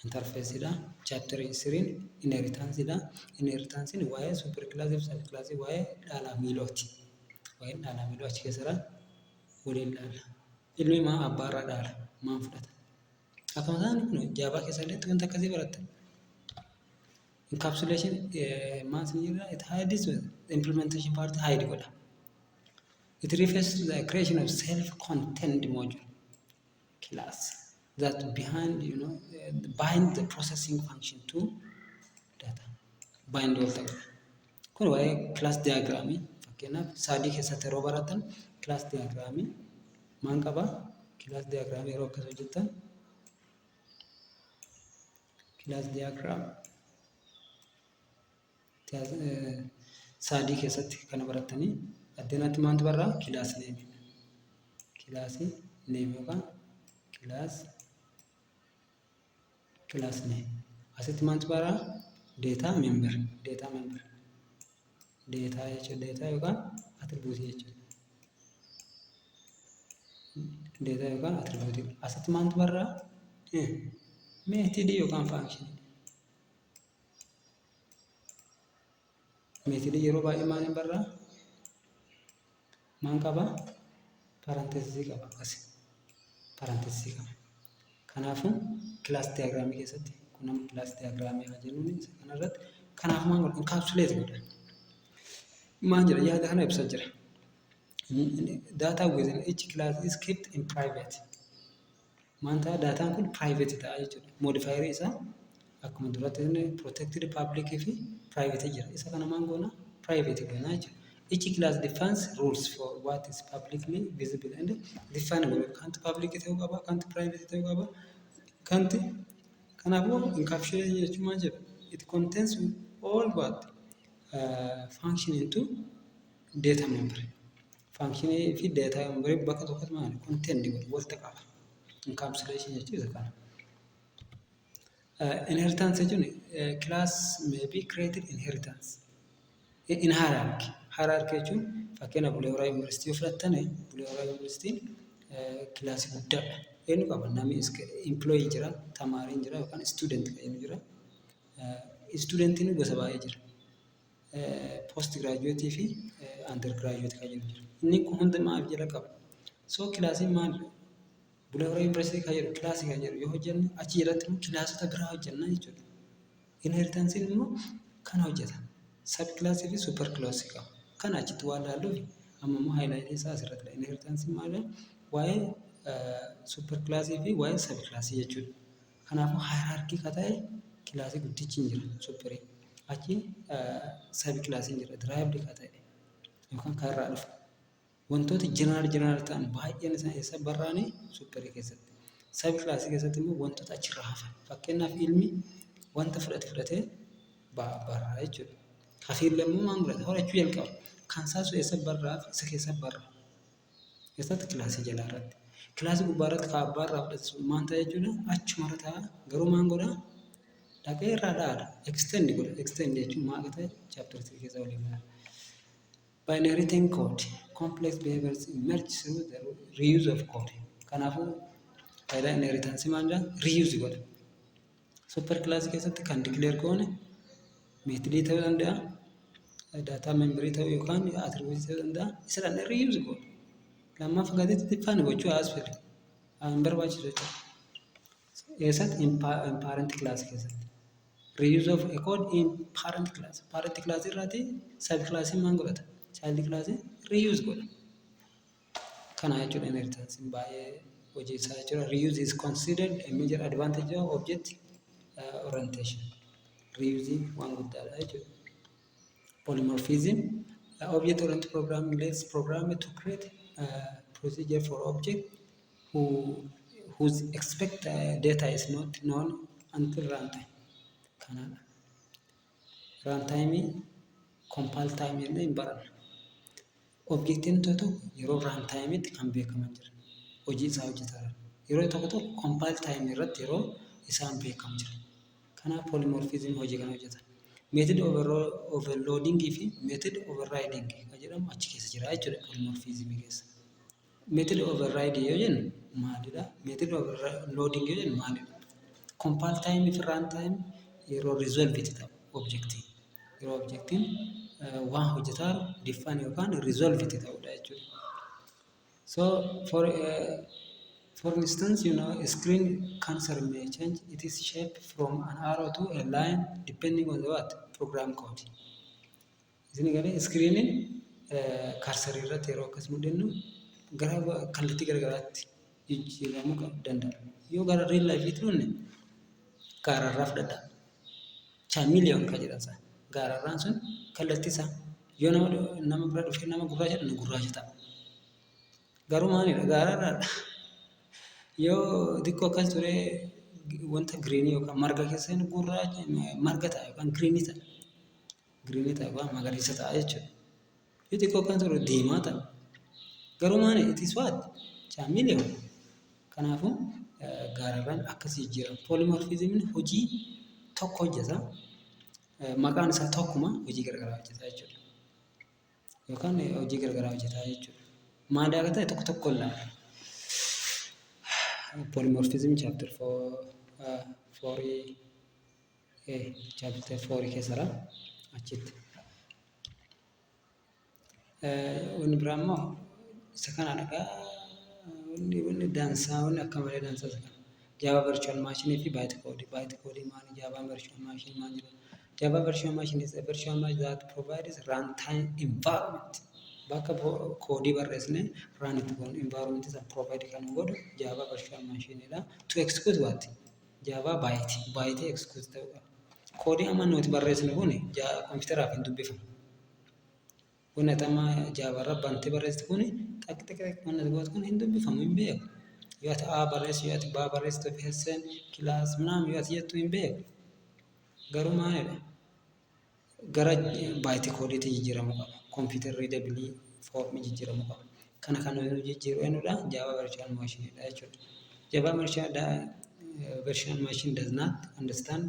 Interfaceidha. Chapter threeiin inheritanceidha. Inheritanceiin waa'ee super classii fi sub classii, waa'ee dhaalaa miilooti. Waa'een dhaalaa miiloo achi keessadha. Waliin ilaalla. Ilmi maa abbaarraa dhaala? Maal fudhata? Akkuma isaan kun Java keessatti wanta akkasii barattan. Encapsulation maal isin jedha? It hides the implementation part, hide godha. It refers to the creation of self-contained module class that behind you know bind the processing function to data. Bind wal ta'udha. Kun waa'ee class diagramii, fakkeenyaaf SAD keessatti yeroo baratan class diagramii maal qabaa? Class diagramii yeroo akkas hojjettan, class diagram SAD keessatti kana barattanii addanaatti maaltu barraa? Class name, class name yookaan class name. Asitti maaltu barraa? Data member, data member, data jechuudha, data yookaan attribute jechuudha. Data yookaan attribute. Asitti maaltu barraa? Method yookaan function. Method yeroo baay'ee maaliin barraa? Maal qaba? Parenthesis qaba, akkasi. Parenthesis qaba. Kanaafuu class diagram keessatti kun amma class diagram haa jennuun isa kanarratti. Kanaaf maal godha? Encapsulate godha. Maal jedha? Yaada kana ibsaa jira. Data within each class is kept in private. Maal ta'a? Daataan kun private ta'a jechuudha. Modifier isaa akkuma duratti inni protected, public fi private jira. Isa kana maal goona? Private goona jechuudha. Each class defines rules for what is publicly visible and define godha. Kanti public ta'uu qaba, kanti private ta'uu qaba. Kanti kanaafuu encapsulation jechuun maal jedha? It contains all what function into data member. Functionii fi data member bakka tokkotti maal contain godha, walitti qaba. Encapsulation jechuun isa kana. Inheritance jechuun class may be created inheritance in hierarchy. Hierarchy jechuun fakkeenyaaf Bulee Horaa Yuunivarsiitii yoo fudhattan, Bulee Horaa Yuunivarsiitiin classii guddaadha. Eenyu qaba? Namni employee jira, tamaariin jira yookaan student kan jennu jira. Studentiin gosa baay'ee jira. Post graduate fi under graduate kan jennu jira. Inni kun hundi maal jala qaba? So classiin maal? Bulee Horaa Yuunivarsiitii kan jedhu classii kan jedhu yoo hojjenne, achi jalatti immoo classota biraa hojjenna jechuudha. Inheritanceiin immoo kana hojjeta. Sub classii fi super classii qaba. Kana achitti waan laalluuf amma immoo highlightii isaa asirratti. Inheritanceiin maali? Waa'ee super classii fi waa'ee sub classii jechuudha. Kanaafuu hierarchy ka ta'e classii guddichi hin jira, superii. Achi sub classiin jira, derived ka ta'e yookaan kan irraa dhufe. Wantoota general general ta'an baay'een isaa eessa barraa'anii? Superii keessatti. Sub classii keessatti immoo wantoota achirraa hafan. Fakkeenyaaf ilmi wanta fudhate fudhatee barraa jechuudha. Hafiillee immoo maal godhata? Horachuu jalqaba. Kan isaa sun eessa barraa? Isa keessa barraa. Eessatti? Classii jalaa irratti. Classii gubbaa irratti kan abbaa irraa fudhate sun maal ta'a jechuudha? Achumarra ta'a. Garuu maal godhaa? Dhaqee irraa dhaala. Extend godha. Extend jechuun maal akka ta'e chapter 3 keessa waliin ilaalla. By inheriting code, complex behaviors emerge through the reuse of code. Kanaafuu faayidaa inheritance maal jedhaa? Reuse godha. Super class keessatti kan declare goone methodii ta'uu danda'a, data memberii ta'uu yookaan attribute ta'uu danda'a. Isa dhaan reuse godha. Lammaffaa gaditti define gochuu as fedhe. Hin barbaachisu jechuudha. Eessatti? In parent class keessatti. Reuse of a code in parent class. Parent class irraati sub class maal godhata? Child class reuse godha. Kana jechuudha inheritance baay'ee hojii isaa jechuudha. Reuse is considered a major advantage of object orientation. Reusing waan guddaadha jechuudha. Polymorphism. Object oriented programming lets programmer to create a procedure for object whose expect data is not known until runtime. Kanaadha. Runtime, compile time jennee hin baranna. Objectiin tokko tokko yeroo runtime kan beekaman jira. Hojii isaa hojjetaa jira. Yeroo tokko tokko compile time irratti yeroo isaan beekamu jira. Kanaaf polymorphism hojii kana hojjeta. Method overloading fi method overriding kan jedhamu achi keessa jira jechuudha polymorphism keessa. Method override yoo jennu maalidha? Method overloading yoo jennu maalidha? Compile time fi runtime yeroo resolve itti ta'u objectiin. Yeroo objectiin waan hojjetaa define yookaan resolve itti ta'udha jechuudha. So for For instance, a screen cursor may change its shape from an arrow to a line depending on the what? Program code. Isin galee, screeniin cursorii irratti yeroo akkas mul'annu gara kallattii garagaraatti jijjiiramuu danda'a. Yoo gara real lifeiitti dhufne, gaararraa fudhadhaa. Chameleon kan jedhan sana. Gaararraan sun kallattii isaa yoo nama bira dhufee nama gurraacha jedhan gurraacha ta'a. Garuu maalidha? Gaararraadha. Yoo xiqqoo akkas turee wanta greenii yookaan marga keessa gurraacha marga ta'a yookaan greenii ta'a. Greenii ta'a yookaan magariisa ta'a jechuudha. Yoo xiqqoo akkas ture diimaa ta'a. Garuu maali? It is what? Chameleon. Kanaafuu gaararraan akkas jijjiirama. Polymorphismiin hojii tokko hojjeta. Maqaan isaa tokkuma, hojii garagaraa hojjeta jechuudha. Yookaan hojii garagaraa hojjeta jechuudha. Maali akka ta'e tokko tokko ilaalla. Polymorphism chapter fourii, chapter fourii keessadha achitti. Wanni biraa immoo isa kanadha gaa, wanni dansaa, wanni akka malee dansaa isa kana. Java virtual machine fi byte code. Byte code maali? Java virtual machine maal jedhama? Java virtual machine is a virtual machine that provides runtime environment. Bakka koodii barreessine run itti goonu environment isa provide kan godhu Java virtual machine dha. To execute what? Java byte. Byte execute ta'uu qaba. Koodii amma nuti barreessinu kun kompiitaraaf hin dubbifamu. Wanni ati amma Java irra bantee barreessitu kun, xaq xaq xaq wanni ati gootu kun hin dubbifamu, hin beeku. Yoo ati A barreessu, yoo ati B barreessitu, person class ምናምን yoo ati jettu hin beeku. Garuu maalidha? Gara byte codeiitti jijjiiramuu qaba. Computer readable formii jijjiiramuu qaba. Kana kan nu jijjiiru eenyudha? Java virtual machine dha jechuudha. Java virtual machine does not understand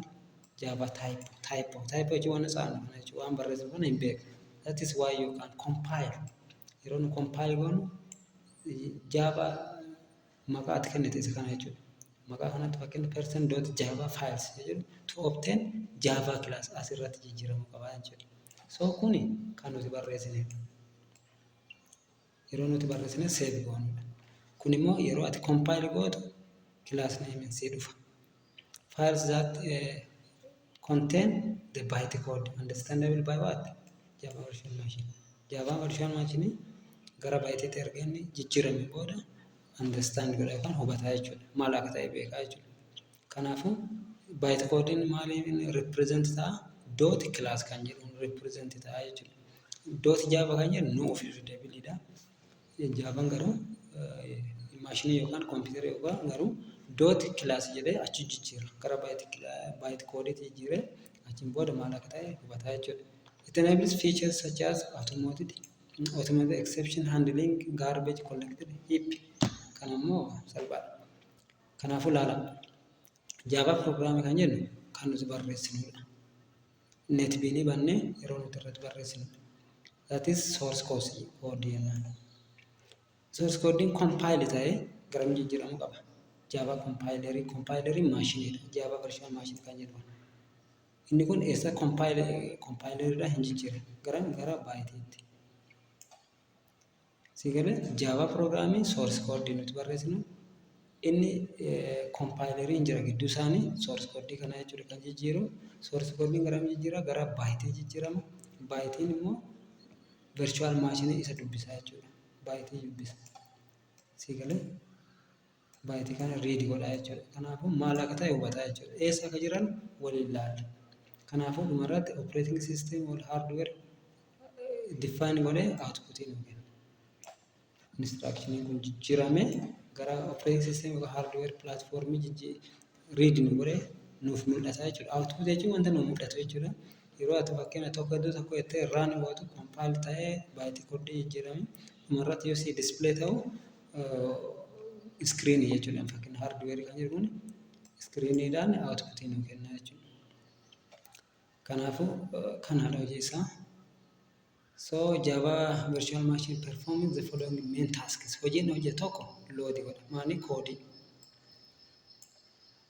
Java type. Typo. Typo jechuun waan tsaanu kana jechuudha. Waan barreessinu kana hin beeku. That is why you can compile. Yeroo nu compile goonu Java maqaa ati kennite isa kana jechuudha. Maqaa kanatti fakkeenya person.java files jedhu to obtain Java class asirratti jijjiiramuu qaba jechuudha. So kuni kan nuti barreessinedha. Yeroo nuti barreessine save goonudha. Kun immoo yeroo ati compile gootu class name sii dhufa. Files that contain the byte code understandable by what? Java virtual machine. Java virtual machine gara byteetti erga inni jijjiirame booda understand godha yookaan hubataa jechuudha. Maal akka ta'e beekaa jechuudha. Kanaafuu byte codeiin maaliin represent ta'a? Dot class kan jedhuun represent ta'a jechuudha. Dot Java kan jedhu nu ofiif deebiidha. Javaan garuu maashinii yookaan kompiitara yookaan garuu dot class jedhee achi jijjiira. Gara byte codeiitti jijjiiree achiin booda maal akka ta'e hubataa jechuudha. It enables features such as automated exception handling, garbage collected, heap. Kan ammoo salphaadha. Kanaafuu ilaala. Java programii kan jennu kan nuti barreessinudha. NetBeans bannee yeroo nuti irratti barreessinudha. That is source code jennaan. Source codeiin compile ta'ee garam jijjiiramuu qaba? Java compilerii. Compilerii maashiniidha. Java virtual machine kan jedhamu. Inni kun eessa compileriidhaan hin jijjiirre garam gara byteiitti. Si galee, Java programii source code nuti barreessinu, inni compileriin jira gidduu isaanii, source code kana jechuudha kan jijjiiru. Source codeiin garam jijjiira? Gara byteii jijjiirama. Byteiin immoo virtual machine isa dubbisa jechuudha. Byteii dubbisa. Si galee, byteii kana read godha jechuudha. Kanaafuu maal akka ta'e hubataa jechuudha. Eessa akka jiran waliin ilaalla. Kanaafuu dhumarratti operating system or hardware define godhee output nuu kenna. Instructioniin kun jijjiiramee gara operating system yookaan hardware platformii read nu godhee nuuf mul'ata jechuudha. Output jechuun wanta nuuf mul'atu jechuudha. Yeroo ati fakkeenya tokko iddoo tokko jettee run gootu, compile ta'ee byte codeii jijjiiramee dhumarratti yoo si display ta'u screenii jechuudha. Fakkeenya hardware kan jedhu kun screeniidhaan output nuu kenna jechuudha. Kanaafuu kanaadha hojii isaa. So Java virtual machine performing the following main tasks. Hojii inni hojjetu tokko load godha. Maani? Koodii.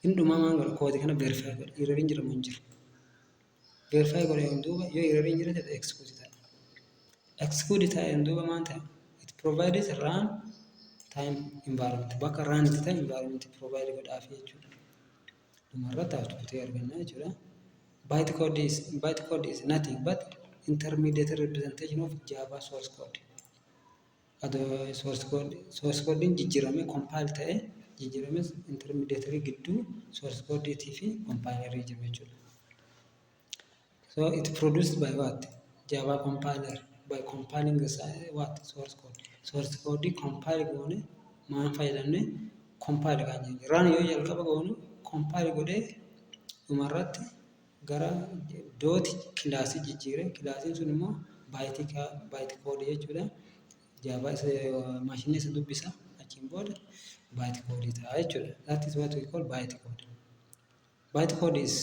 Inni dhumaa maal godha? Koodii kana verify godha. Erroriin jira moo hin jiru? Verify godheen duuba yoo erroriin jira ta'e execute ta'a. Execute ta'een duuba maal ta'a? It provides run Time environment, bakka run itti ta'e environment provide godhaafi jechuudha. Dhumarratti output arganna jechuudha. Bytecode is nothing but intermediate representation of Java source code. Adoo source code jijjiiramee, compile ta'ee jijjiiramee, intermediate gidduu source code fi compiler jiru jechuudha. So it produced by what? Java compiler, by compiling the what? Source code. Source code compile goone maal fayyadamne compile kan jennu. Run yoo jalqaba goonu compile godhee dhumarratti gara dot classii jijjiire, classiin sun immoo byte code jechuudha. Java isa maashinni isa dubbisa, achiin booda byte code ta'a jechuudha. That is what we call byte code. Byte code is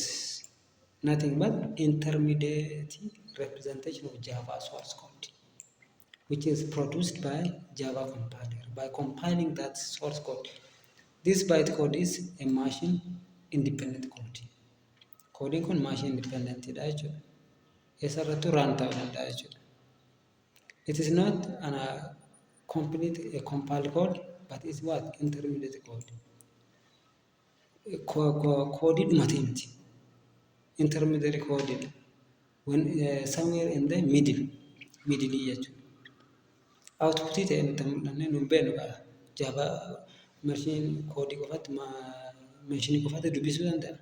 nothing but intermediate representation of Java source code, which is produced by Java compiler by compiling that source code. This bytecode is a machine independent code. Koodiin kun machine independent dha jechuudha. Eessarrattuu run ta'uu danda'a jechuudha. It is not an complete a compiled code, but it's what? Intermediate code. Koodii dhumatee miti. Intermediate code dha. When somewhere in the middle jechuudha. Outputii ta'e nutti mul'anne nu hin beeknu qaba. Java machine koodii qofatti, maashinii qofatti dubbisuu danda'a.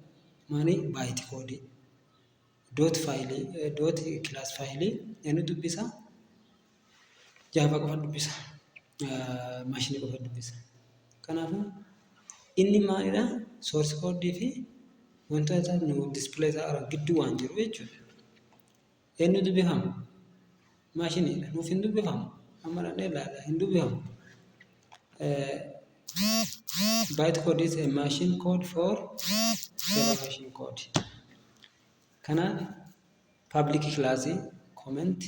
Maani? Byte koodii. Dot faayilii, dot class faayilii inni dubbisa. Java qofa dubbisa. Maashinii qofa dubbisa. Kanaafuu inni maalidha? Source koodii fi wantoota nu display ta'an gidduu waan jiru jechuudha. Eenyu dubbifama? Maashiniidha. Nuuf hin dubbifamu. Amma dhaqnee ilaalla, hin dubbifamu. Byte code is a machine code for Java machine code. Kanaaf public class comment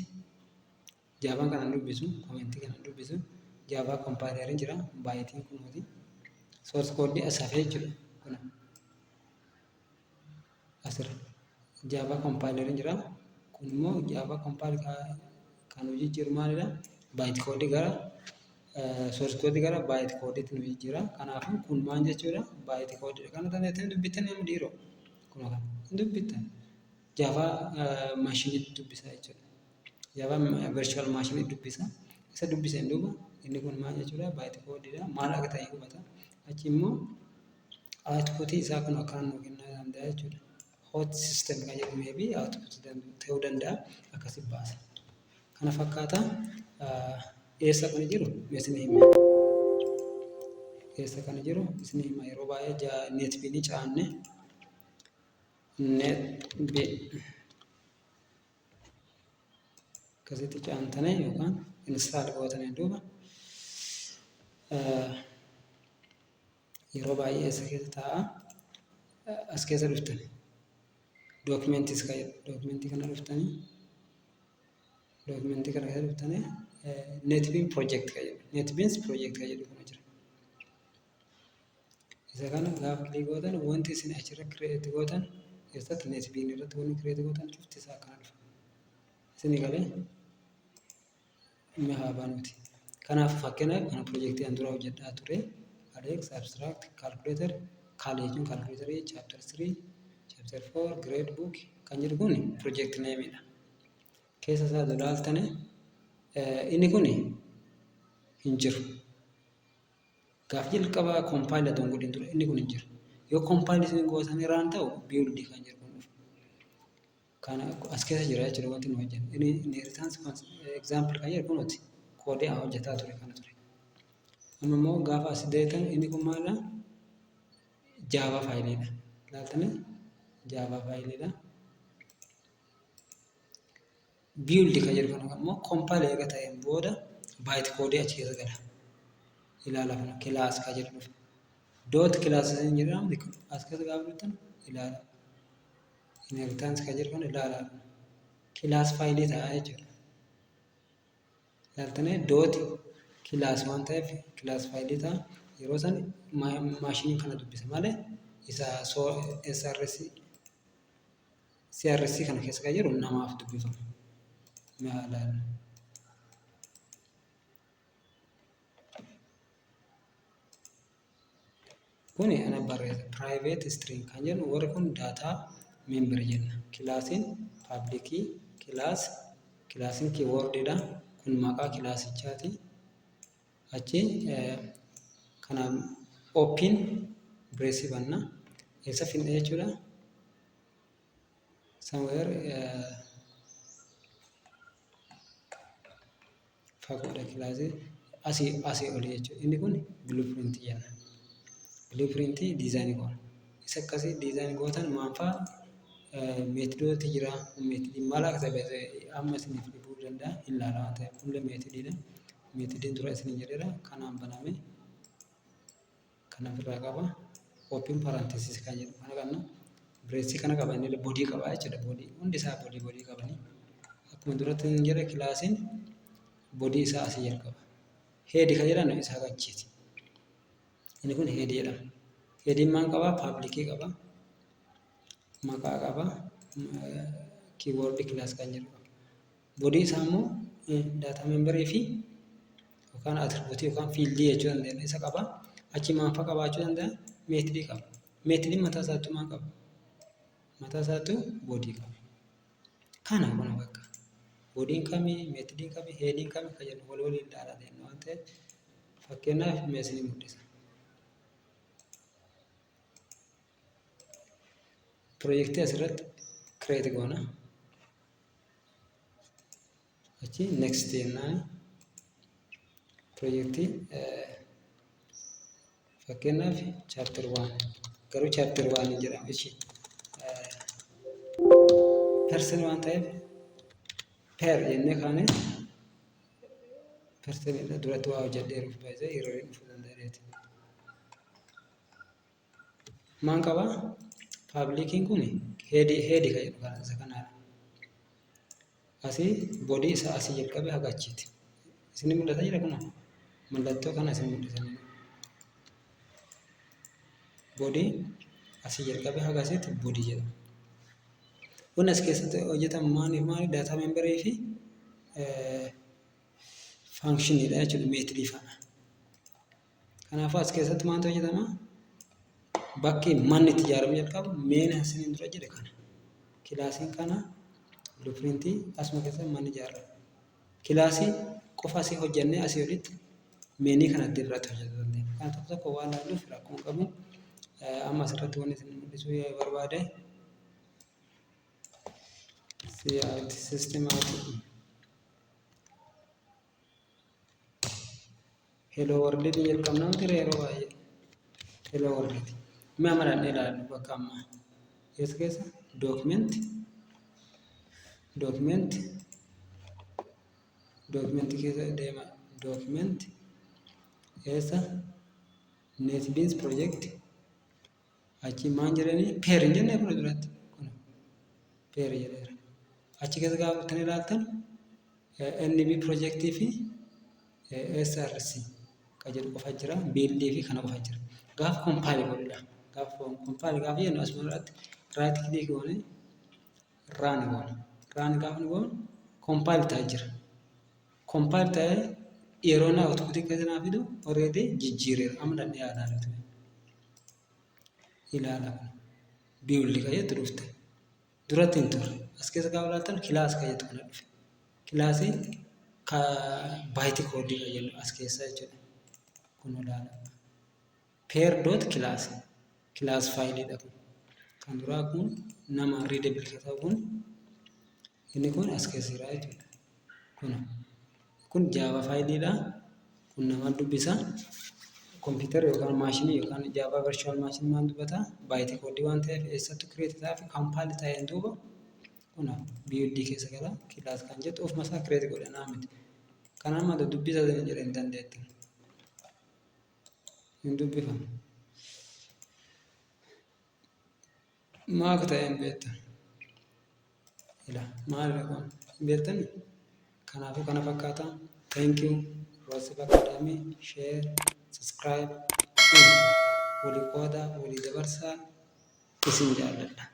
Javaan kana dubbisu, commentii kana dubbisu, Java compiler jira, byteiin kunuuti. Source code as hafee jechuudha. Kun asirra Java compiler jira. Kun immoo Java compile kan hojii jiru maalidha? Byte code gara source code gara byte codeetti nu jijjiira. Kanaafuu kun maal jechuudha? Byte code. Kana dandeettanii dubbitanii amma dhiiroo? Kun kana hin dubbittan. Java maashiniitti dubbisa jechuudha. Java virtual maashinii dubbisa. Isa dubbiseen duuba inni kun maal jechuudha? Byte codeiidha. Maal akka ta'e hubata. Achi immoo outputii isaa kun akkana nuu kennuu danda'a jechuudha. Hot system kan jedhu maybe output ta'uu danda'a. Akkasi baasa. Kana fakkaata. Eessa kan jiru isin hima. Eessa kan jiru isin hima. Yeroo baay'ee NetBeans caanne, NetBeans akkasitti caantanii yookaan install gootanii duuba yeroo baay'ee eessa keessa taa'a? As keessa dhuftani, documents kan jedhu, documentii kana dhuftanii, documentii kana keessa dhuftanii, NetBeans project kan jedhu, NetBeans project kan jedhu kuna jira. Isa kana gaafa click gootan, wanti isin achirra create gootan keessatti, NetBeans irratti wanni create gootan cufti isaa akkana dhufa. Isinii galee? Dhimma haa baanuuti. Kanaaf fakkeenyaaf kana piroojeektii an dura hojjedhaa ture, Alex abstract calculator cal jechuun calculator, chapter 3, chapter 4, grade book kan jedhu kun project nameidha. Keessa isaa ilaaltane inni kun hin jiru. Gaaf jalqabaa compile otoo hin godhin dura inni kun hin jiru. Yoo compile isin gootanii run ta'u, build kan jedhu kun dhufa. Kana as keessa jira jechuudha wanti nu hojjennu. Inni inheritance example kan jedhu kunuuti koodii an hojjetaa ture kana ture. Amma immoo gaafa as deetan inni kun maalidha? Java faayiliidha. Ilaaltanii, Java faayiliidha. Build kan jedhu kana immoo compile eega ta'een booda byte koodii achi keessa gala. Ilaala, kana class kan jedhu dhufa. Dot class isin jedhamu as keessa gaafa dhuftan ilaala. Inheritance kan jedhu kana ilaala. Class faayilii ta'a jechuudha. Ilaaltanii, dot class waan ta'eef class faayilii ta'a. Yeroo san maashiniin kana dubbisa malee isa SRC CRC kana keessa kan jiru namaaf dubbifama. Mee haa ilaallu. Kuni ana barreessa private string kan jennu warri kun data member jenna. Kilaasiin public class, kilaasiin keyword dha. Kun maqaa kilaasichaati. Achi kana open brace banna. Eessa finna jechuudha? Somewhere fagoodha kilaasii asii olii jechuudha. Inni kun blueprint jenna. Blueprint design goona. Isa akkasii design gootan maal fa'aa meetidooti jira. Meetidii maal akka ta'e amma isiniif dhibuu danda'a. Hin laala waan ta'eef kunillee meetidiidha. Meetidiin dura isiniin jedheera. Kanaan baname kan ofirraa qaba. Open parenthesis kan jedhu kana qabna. Brace kana qaba inni bodii qaba jechuudha. Bodii hundi isaa bodii bodii qabani. Akkuma duratti hin jedhe kilaasiin bodii isaa asii jalqaba. Head kan jedhan isaa achiiti. Inni kun head jedhama. Headiin maal qaba? Public qaba. Maqaa qaba. Keyword class kan jedhu qaba. Bodii isaa immoo data member fi yookaan attribute yookaan field jechuu dandeenya. Isa qaba. Achi maal fa'a qabaachuu danda'a? Meetidii qaba. Meetidiin mataa isaattuu maal qaba? Mataa isaattuu bodii qaba. Kana kun bakka. Bodiin kamii, meetidiin kamii, heediin kamii kan jennu wal waliin ilaalaa deemna waan ta'eef fakkeenyaaf mee isinii mul'isa. Piroojeektii asirratti create goona. Achi next jennaan piroojeektii fakkeenyaaf chapter 1 garuu chapter 1 hin jedhamu ichi person waan ta'eef per jennee kaane person duratti waa hojjedheeruuf baay'ee yeroo dhufuu danda'eeti. Maan qaba? Paablikiin kun heedii heedii kan jedhu kana isa kanaadha. Asii bodii isaa asii jalqabee haga achiiti. Isin mul'ata jira kun mallattoo kana isin mul'isan. Bodii asii jalqabee haga asiitti bodii jedhama. Kun as keessatti hojjetamu maaliif maali daataa membarii fi faankshiniidha jechuudha meetirii fa'a. Kanaafuu as keessatti maaltu hojjetama? Bakki manni itti ijaaramu jalqabu meen isiniin dura jedhe kana. Kilaasiin kana blueprintii asuma keessatti manni ijaarama. Kilaasii qofa asii hojjennee asii olitti meenii kana itti irratti hojjetuu dandeenya. Kana tokko tokko waan ilaalluuf rakkoo hin qabu. Amma asirratti wanni isin mul'isuu barbaade cout system out Hello world jalqabna miti yeroo baay'ee. Hello world. Mee amma dhaqnee ilaallu bakka ammaa. Eessa keessa? Document. Document. Document keessa deema. Document. Eessa? NetBeans project. Achi maan jedhanii peer hin jennee kun duratti. Kun peer jedheera. Achi keessa gaafa dhuftanii ilaaltan NB piroojeektii fi SRC kan jedhu qofa jira. Biildii fi kana qofa jira. Gaafa kompaayil godhudha. Gaafa kompaayil gaafa jennu asuma irratti raayit kiliik goone raan goona. Raan gaafa nu goonu kompaayil ta'aa jira. Kompaayil ta'ee yeroo inni awutpuutii keessa naa fidu already jijjiireera. Amma dhaqnee haa ilaaluuti. Ilaala kun biiwulli kan jettu dhufte. Duratti hin turre. As keessa gaafa ilaaltan kilaas kan jettu kana dhufe. Kilaasii ka baayiti koodii kan jennu as keessa jechuudha. Kun ilaala. Peer doot kilaas. Kilaas faayiliidha kun. Kan duraa kun nama readable kan ta'u kun inni kun as keessa jira jechuudha. Kun kun jaava faayiliidha. Kun nama dubbisa. Kompiitara yookaan maashinii yookaan jaava virtual maashinii maal dubbata? Baayiti koodii waan ta'eef eessattu kireet ta'aa fi kampaali ta'een duuba kun BUD keessa gala kilaas kan jettu ofuma isaa kireet godhe naa miti. Kana amma dubbisa jedhee hin dandeettan. Hin dubbifamu. Maa akka ta'e hin beektan. Ila maalidha kun hin beektanii? Kanaafuu kana fakkaata. Thank you. Roosif Academy share subscribe walii qoodaa walii dabarsaa isin jaalladha.